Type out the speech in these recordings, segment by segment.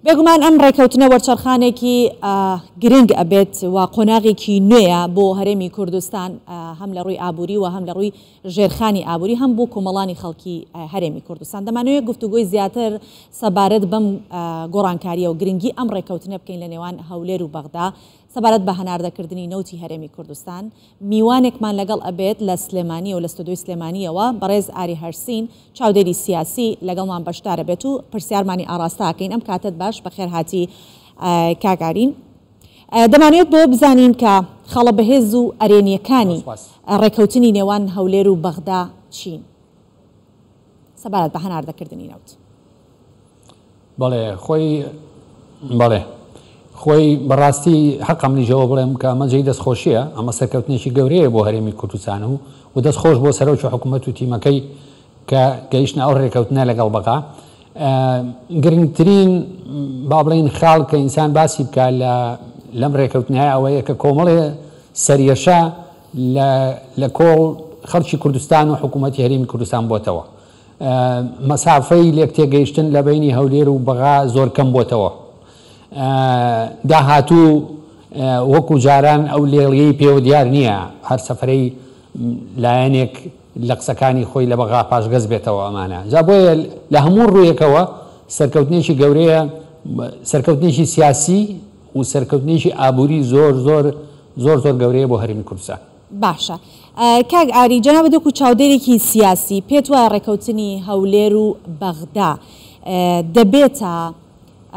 بێگومان ئەم ڕێکەوتنە وەرچەرخانێکی گرنگ ئەبێت و قۆناغێکی نوێیە بۆ هەرێمی کوردستان هەم لە ڕووی ئابووری و هەم لە ڕووی ژێرخانی ئابووری هەم بۆ کۆمەڵانی خەڵکی هەرێمی کوردستان. دەمانەوێت گفتوگۆی زیاتر سەبارەت بەم گۆڕانکارییە و گرنگی ئەم ڕێکەوتنە بکەین لە نێوان هەولێر و بەغدا سەبارەت بە هەناردەکردنی نەوتی هەرێمی کوردستان. میوانێکمان لەگەڵ ئەبێت لە سلێمانیەوە لە ستۆدیۆی سلێمانیەوە بەڕێز ئاری هەرسین چاودێری سیاسی لەگەڵمان بەشدارەبێت و پرسیارمانی ئاڕاستە ئەکەین. ئەم کاتەت باش، بەخێرهاتی کاک ئارین. دەمانەوێت بەوە بزانین کە خاڵە بەهێز و ئەرێنییەکانی ڕێکەوتنی نێوان هەولێر و بەغدا چین سەبارەت بە هەناردەکردنی نەوت؟ بەڵێ خۆی بەڵێ خۆی بەڕاستی حەقە منیش ئەوە بڵێم کە ئەمە جێی دەستخۆشییە، ئەمە سەرکەوتنێکی گەورەیە بۆ هەرێمی کوردستان و و دەست خۆش بۆ سەرۆکی حکوومەت و تیمەکەی کە گەیشتنە ئەو ڕێکەوتنە لەگەڵ بەغا. گرنگترین با بڵێین خاڵ کە ئینسان باسی بکا لە لەم ڕێکەوتنە ئەوەیە کە کۆمەڵێ سەریەشە لە لە کۆڵ خەڵکی کوردستان و حکوومەتی هەرێمی کوردستان بۆتەوە. مەسافەی لێکتێگەیشتن لە بەینی هەولێر و بەغا زۆر کەم بۆتەوە. داهاتوو وەکو جاران ئەو لێڵیەی پێوە دیار نییە هەر سەفرەی لایەنێک لە قسەکانی خۆی لە بەغا پاشگەز بێتەوە ئەمانە. جا بۆیە لە هەموو ڕوویەکەوە سەرکەوتنێکی گەورەیە، سەرکەوتنێکی سیاسی و سەرکەوتنێکی ئابووری زۆر زۆر زۆر زۆر گەورەیە بۆ هەرێمی کوردستان. باشە کاک ئاری جەنابت وەکو چاودێرێکی سیاسی پێت وایە ڕێکەوتنی هەولێر و بەغدا دەبێتە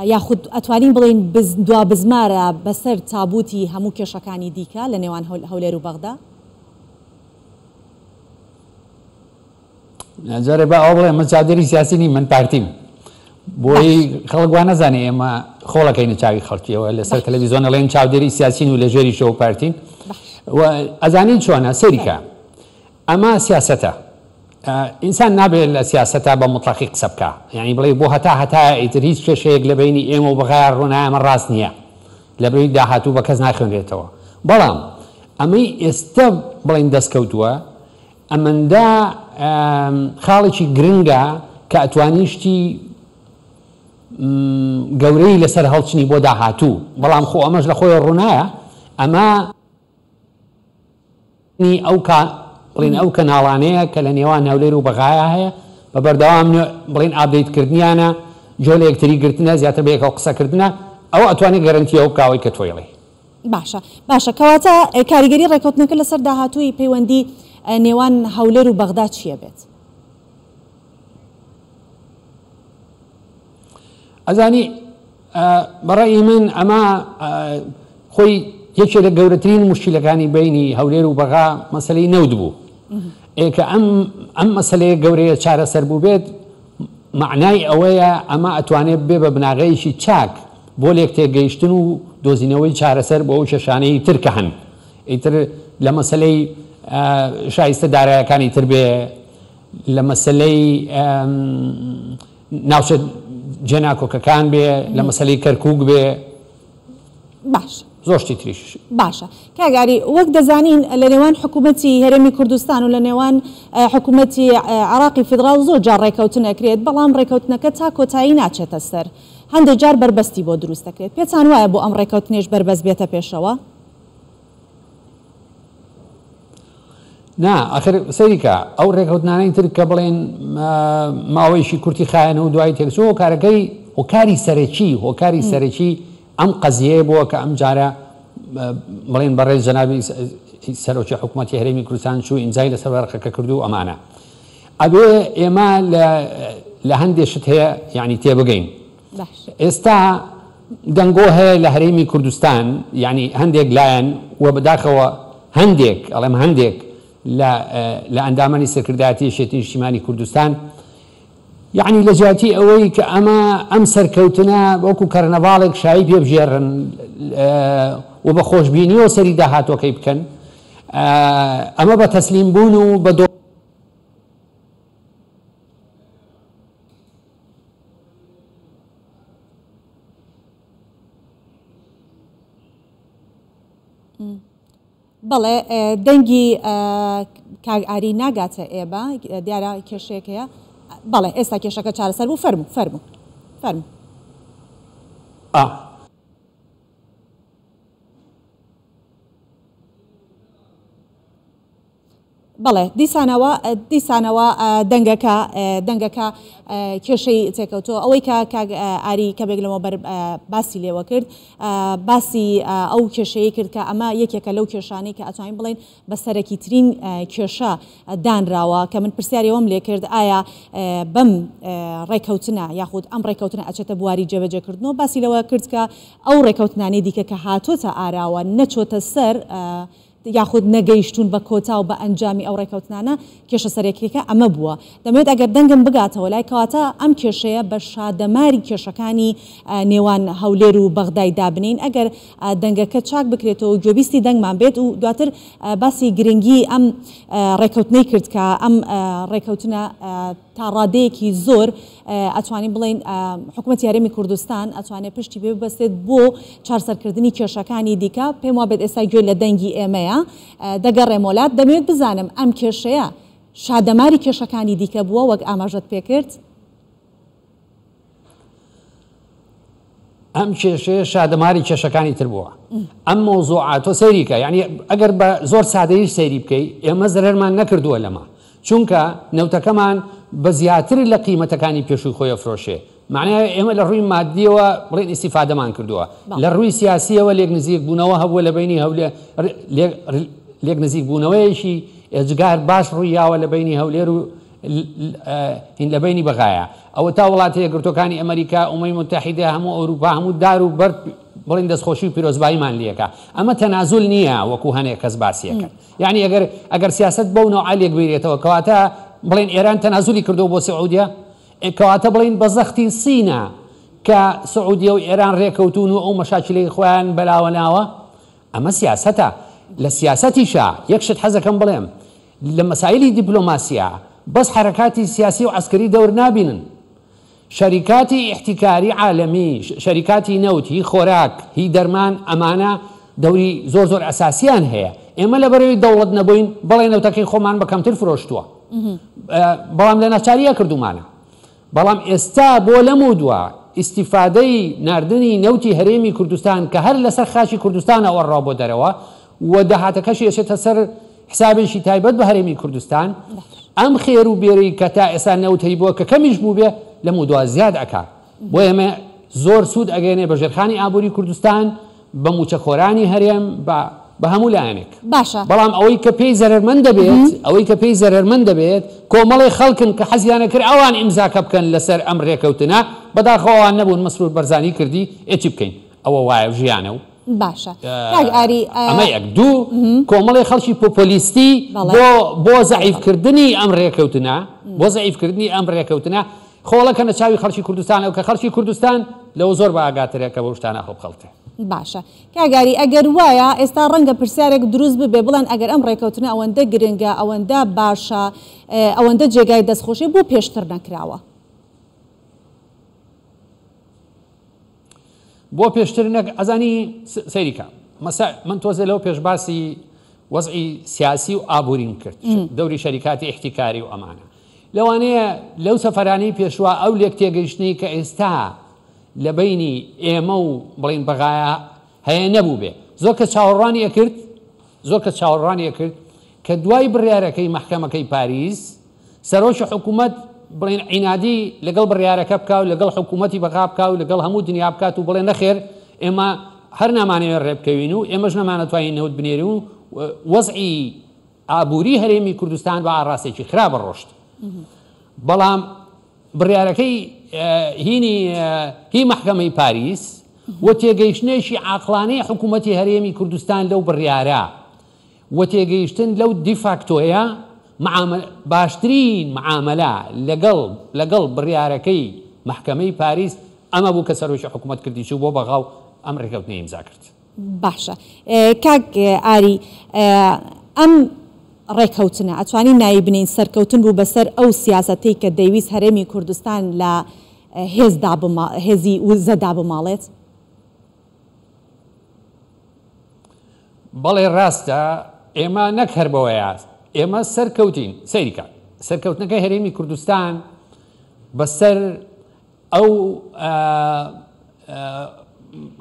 یاخود ئەتوانین بڵێین دوا بزمارە بەسەر تابوتی هەموو کێشەکانی دیکە لە نێوان هەولێر و بەغدا؟ جارێ با ئەوە بڵێم من چاودێری سیاسی نیم من پارتیم بۆی خەڵک وا نەزانێ ئێمە خۆڵەکەینە چاوی خەڵکیەوە لەسەر تەلەڤیزیۆن ئەڵێن چاودێری سیاسین و لە ژێریشەوە پارتین و ئەزانین چۆنە سەیریکە ئەمە سیاسەتە ئینسان نابێت لە سیاسەتە بە مطلقی قسە بکە یعنی بڵێ بۆ هەتا هەتا ئیتر هیچ کێشەیەک لە بینی ئێمە و بەغا ڕوونایە ئەمە ڕاست نییە لە بری داهاتوو بە کەس ناخوێنرێتەوە بەڵام ئەمەی ئێستە بڵێن دەستکەوتووە ئەمەندە خاڵێکی گرنگە کە ئەتوانی شتی گەورەی لەسەر هەڵچنی بۆ داهاتوو، بەڵام خۆ ئەمەش لە خۆیەوە ڕوونایە، ئەمە ئەو بڵێین ئەو کەناڵانەیە کە لە نێوان هەولێر و بەغایا هەیە بە بەردەوام بڵێین ئاپدەیت کردنیانە، گوێ لە یەکتری گرتنە، زیاتر بە یەکەوە قسەکردنە، ئەوە ئەتوانێت گەرەنتی ئەوە بکا ئەوەی کە تۆ ئەڵێی. باشە باشە کەواتە کاریگەری ڕێکەوتنەکە لەسەر داهاتووی پەیوەندی نێوان هەولێر و بەغدا چیە بێت؟ ئەزانی بەڕەئی من ئەمە خۆی یەکێ لە گەورەترین مشکلەکانی بینی هەولێر و بەغا مەسلەی نەوت بوو ئێکە ئەم ئەم مەسلەیە گەورەیە چارەسەر بوو بێت مەعنای ئەوەیە ئەمە ئەتوانێت بێ بە بناغەیەکی چاک بۆ لێکتێگەیشتن و دۆزینەوەی چارەسەر بۆ ئەو کێشانەی تر کە هەن ئیتر لە مەسەلەی شایستە دارایەکانی تر بێ لە مەسەلەی ناوچە جێناکۆکەکان بێ لە مەسەلەی کەرکوک بێ باش زۆر شتی تریش. باشە کاک ئاری وەک دەزانین لە نێوان حکوومەتی هەرێمی کوردستان و لە نێوان حکوومەتی عێراقی فیدراڵ زۆر جار ڕێکەوتن ئەکرێت بەڵام ڕێکەوتنەکە تا کۆتایی ناچێتە سەر هەندێک جار بەربەستی بۆ دروست دەکرێت پێتان وایە بۆ ئەم ڕێکەوتنەیش بەربەست بێتە پێشەوە؟ نا ئەخر سەیری کە ئەو ڕێکەوتنانەی تر کە بڵێن ماوەیەکی کورتی خایەن و دوای تێکچوو هۆکارەکەی هۆکاری سەرەکی هۆکاری سەرەکی ئەم قەزیەیە بووە کە ئەم جارە بڵێن بەڕێز جەنابی سەرۆکی حکوومەتی هەرێمی کوردستان چوو ئیمزای لەسەر وەرەقەکە کرد و ئەمانە ئەبێ ئێمە لە هەندێ شت هەیە یعنی تێبگەین ئێستا دەنگۆ هەیە لە هەرێمی کوردستان یانی هەندێک لایەن و بەداخەوە هەندێک ئەڵێم هەندێک لە لە ئەندامانی سەرکردایەتی یەکێتی نیشتیمانی کوردستان یعنی لە جیاتی ئەوەی کە ئەمە ئەم سەرکەوتنە وەکو کەرنەڤاڵێک شایی پێ بگێڕن و بە خۆشبینیەوە سەری داهاتوەکەی بکەن ئەمە بە تەسلیم بوون و بە دۆ بەڵێ دەنگی کاک ئاری ناگاتە ئێمە دیارە کێشەیەک هەیە بەڵێ ئێستا کێشەکە چارەسەر بوو فەرموو فەرموو فەرموو. ئا. بەڵێ دیسانەوە دیسانەوە دەنگەکە دەنگەکە کێشەی تێکەوتووە ئەوەی کە کاک ئاری کەمێک لەمەوبەر باسی لێوە کرد باسی ئەو کێشەیە کرد کە ئەمە یەکێکە لەو کێشانەی کە ئەتوانین بڵێین بە سەرەکیترین کێشە دانراوە کە من پرسیاری ئەوەم لێ کرد ئایا بەم ڕێکەوتنە یاخود ئەم ڕێکەوتنە ئەچێتە بواری جێبەجێکردنەوە باسی لەوە کرد کە ئەو ڕێکەوتنانەی دیکە کە هاتۆتە ئاراوە نەچۆتە سەر یاخود نەگەیشتوون بە کۆتا و بە ئەنجامی ئەو ڕێکەوتنانە، کێشە سەرەکیەکە ئەمە بووە. دەمەوێت ئەگەر دەنگم بگاتەوە لای کەواتە ئەم کێشەیە بە شادەماری کێشەکانی نێوان هەولێر و بەغدای دابنێین ئەگەر دەنگەکە چاک بکرێتەوە و گوێبیستی دەنگمان بێت و دواتر باسی گرنگی ئەم ڕێکەوتنەی کرد کە ئەم ڕێکەوتنە تا ڕادەیەکی زۆر ئەتوانین بڵێین حکومەتی هەرێمی کوردستان ئەتوانێت پشتی پێ ببەستێت بۆ چارسەرکردنی کێشەکانی دیکە، پێم وابێت ئێستا گوێ لە دەنگی ئێمەیە، دەگەڕێمەوە لات دەمەوێت بزانم ئەم کێشەیە شادەماری کێشەکانی دیکە بووە وەک ئاماژەت پێکرد؟ ئەم کێشەیە شادەماری کێشەکانی تر بووە ئەم مەوزوعە تۆ سەیری کە یعنی ئەگەر بە زۆر سادەیش سەیری بکەی ئێمە زەرەرمان نەکردووە لەمە چونکە نەوتەکەمان بە زیاتر لە قیمەتەکانی پێشووی خۆی ئەفرۆشێ معنای ئێمە لە ڕووی مادیەوە بڵێن ئیسیفادەمان کردووە لە ڕووی سیاسیەوە لێک نزیک بوونەوە هەبووە لە بینی هەولێ لێک نزیک بوونەوەیەکی ئێجگار باش ڕووی یاوە لە بینی هەولێر و هین لە بەینی بەغایە ئەوەتا وڵاتە یەکگرتوەکانی ئەمریکا ئومەی متحیدە هەموو ئەوروپا هەموو دار و بەرد بڵین دەستخۆشی و پیرۆزباییمان لێکا ئەمە تەنازول نییە وەکو هەنێک کەس باسیەکەن یعنی ئەگەر ئەگەر سیاست بەو نەوعە لێک بیرێتەوە کەواتە بڵێن ئێران تەنازولی کردو بۆ سعودیە کەواتە بڵین بە زەختی سینە کە سعودیە و ئێران ڕێکەوتون و ئەو مەشاکیلەی خۆیان بەلاوە ناوە ئەمە سیاسەتە لە سیاسەتیشا یەک شت حەزەکەم بڵێم لە مەسایلی دیپلۆماسیا بەس حەرەکاتی سیاسی و عەسکەری دەور نابینن. شەریکاتی ئیحتیکاری عالەمی، شەریکاتی نەوت، هی خۆراک، هی دەرمان ئەمانە دەوری زۆر زۆر ئەساسیان هەیە. ئێمە لەبەرئەوەی دەوڵەت نەبووین بەڵێ نەوتەکەی خۆمان بە کەمتر فرۆشتووە. بەڵام لە ناچاریا کردوومانە. بەڵام ئێستا بۆ لەمەودوا ئیستیفادەی ناردنی نەوتی هەرێمی کوردستان کە هەر لەسەر خاکی کوردستانەوە ئەڕوا بۆ دەرەوە و داهاتەکەشی ئەچێتە سەر حسابێکی تایبەت بە هەرێمی کوردستان، ئەم خێر و بێرەی کە تا ئێستا نەوت هەیبووە کە کەمیش بووبێ لەمەودوا زیاد ئەکا. بۆ ئێمە زۆر سوود ئەگەیەنێ بە ژێرخانی ئابووری کوردستان، بە مووچەخۆرانی هەرێم، بە بە هەموو لایەنێک. باشە. بەڵام ئەوەی کە پێی زەرەرمەند دەبێت، ئەوەی کە پێی زەرەرمەند دەبێت، کۆمەڵێ خەڵکن کە حەزیان ئەکرد ئەوان ئیمزاکە بکەن لەسەر ئەم رێکەوتنە، بەداخەوە ئەوان نەبوون، مەسرور بەرزانی کردی، ئێ چی بکەین؟ ئەوە وایە و ژیانە و. باشە کاک ئاری. ئەمە یەک. دوو، کۆمەڵێ خەڵکی پۆپۆلیستی بۆ بۆ زەعیفکردنی ئەم رێکەوتنە، بۆ زەعیفکردنی ئەم رێکەوتنە خۆڵەکەنە چاوی خەڵکی کوردستانەوە کە خەڵکی کوردستان لەوە زۆر بە ئاگاترە کە بەو شتانە هەڵبخەڵتێ. باشە کاک ئاری ئەگەر وایە ئێستا ڕەنگە پرسیارێک دروست ببێ بڵێن ئەگەر ئەم ڕێکەوتنە ئەوەندە گرنگە ئەوەندە باشە ئەوەندە جێگای دەستخۆشیە بۆ پێشتر نەکراوە؟ بۆ پێشتر نەک ئەزانی سەیری کە مەسا من تۆزێ لەو پێش باسی وەزعی سیاسی و ئابووریم کرد دەوری شەریکاتی ئیحتیکاری و ئەمانە لەوانەیە لەو سەفەرانەی پێشوا ئەو لێک تێگەیشتنەی کە ئێستا لە بەینی ئێمە و بڵین بەغایا هەیە نەبووبێ زۆر کە چاوەڕوانی ئەکرد زۆر کە چاوەڕوانی ئەکرد کە دوای بڕیارەکەی مەحکەمەکەی پاریس سەرۆکی حکوومەت بڵێن عینادی لەگەڵ بڕیارەکە بکا و لەگەڵ حکوومەتی بەغا بکا و لەگەڵ هەموو دنیا بکات و بڵێ نەخێر ئێمە هەر نامانەوێت ڕێبکەوین و ئێمەش نەمانەتوانین نەوت بنێرین و وەزعی ئابووری هەرێمی کوردستان بە ئاڕاستێکی خراپە ڕۆشت بەڵام بڕیارەکەی هینی هی مەحکەمەی پاریس و تێگەیشتنێکی عاقڵانەی حکوومەتی هەرێمی کوردستان لەو بڕیارە و تێگەیشتن لەو دیفاکتۆیە باشترین معامەلە لەگەڵ لەگەڵ بڕیارەکەی مەحکەمەی پاریس ئەمە بوو کە سەرۆکی حکوومەت کردی چوو بۆ بەغا و ئەم ڕێکەوتنەی ئیمزا کرد. باشە کاک ئاری ئەم ڕێکەوتنە ئەتوانین ناوی بنێین سەرکەوتن بوو بەسەر ئەو سیاسەتەی کە دەیویست هەرێمی کوردستان لە هێز هێزی وزە دابماڵێت؟ بەڵێ ڕاستە ئێمە نەک هەر بەوەیە ئێمە سەرکەوتین سەیری کە سەرکەوتنەکەی هەرێمی کوردستان بەسەر ئەو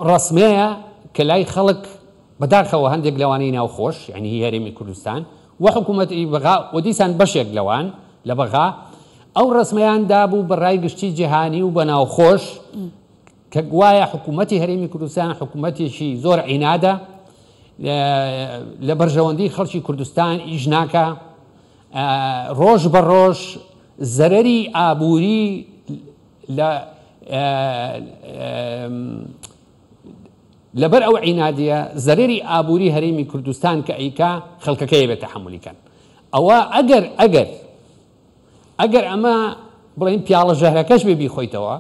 ڕەسمەیە کە لای خەڵک بەداخەوە هەندێک لەوانەی ناوخۆش یعنی هی هەرێمی کوردستان و حکوومەتی بەغا و دیسان بەشێک لەوان لە بەغا ئەو ڕەسمەیان دابوو بە ڕای گشتی جیهانی و بە ناوخۆش کە گوایە حکوومەتی هەرێمی کوردستان حکوومەتێکی زۆر عینادە لە بەرژەوەندی خەڵکی کوردستان ئیش ناکا ڕۆژ بە ڕۆژ زەرەری ئابووری لە لەبەر ئەو عینادیە زەرەری ئابووری هەرێمی کوردستان کە ئەیکا خەڵکەکەی بێت تەحەمولی کەن ئەوە ئەگەر ئەگەر ئەگەر ئەمە بڵێن پیاڵە ژەهرەکەش بێ بیخۆیتەوە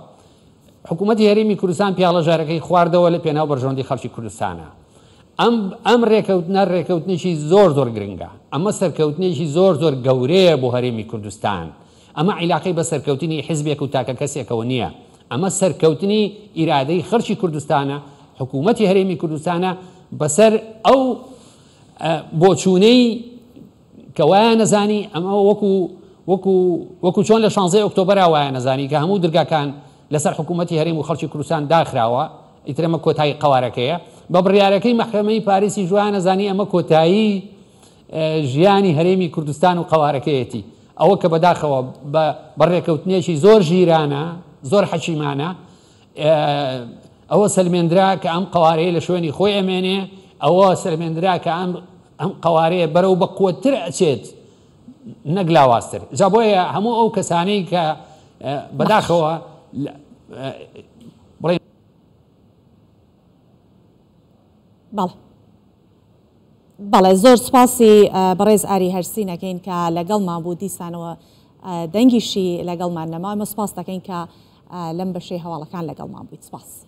حکوومەتی هەرێمی کوردستان پیاڵە ژەهرەکەی خواردەوە لە پێناو بەرژەوەندی خەڵکی کوردستانە ئەم ئەم ڕێکەوتنە ڕێکەوتنێکی زۆر زۆر گرنگە ئەمە سەرکەوتنێکی زۆر زۆر گەورەیە بۆ هەرێمی کوردستان ئەمە عیلاقەی بە سەرکەوتنی حیزبێک و تاکە کەسێکەوە نییە، ئەمە سەرکەوتنی ئیرادەی خەڵکی کوردستانە، حکوومەتی هەرێمی کوردستانە بەسەر ئەو بۆچوونەی کە وایان نەزانی ئەمە وەکو وەکو وەکو چۆن لە شانزەی ئۆکتۆبەرا وایان نەزانی کە هەموو درگاکان لەسەر حکوومەتی هەرێم و خەڵکی کوردستان داخراوە ئیتر ئەمە کۆتایی قەوارەکەیە بە بڕیارەکەی مەحکەمەی پاریسیش وایان نەزانی ئەمە کۆتایی ژیانی هەرێمی کوردستان و قەوارەکەیەتی ئەوە کە بەداخەوە بە بە ڕێکەوتنێکی زۆر ژیرانە زۆر حەکیمانە ئەوە سەلمێندرا کە ئەم قەوارەیە لە شوێنی خۆی ئەمێنێ ئەوە سەلمێندرا کە ئەم ئەم قەوارەیە بەرەو بە قوتتر ئەچێت نەک لاوازتر جا بۆیە هەموو ئەو کەسانەی کە بەداخەوە بڵێ بەڵێ بەڵێ زۆر سوپاسی بەڕێز ئاری هەرسین ئەکەین کە لەگەڵمان بوو دیسانەوە دەنگیشی لەگەڵمان نەما ئەمە سوپاس دەکەین کە لەم بەشەی هەواڵەکان لەگەڵمان بوویت سوپاس.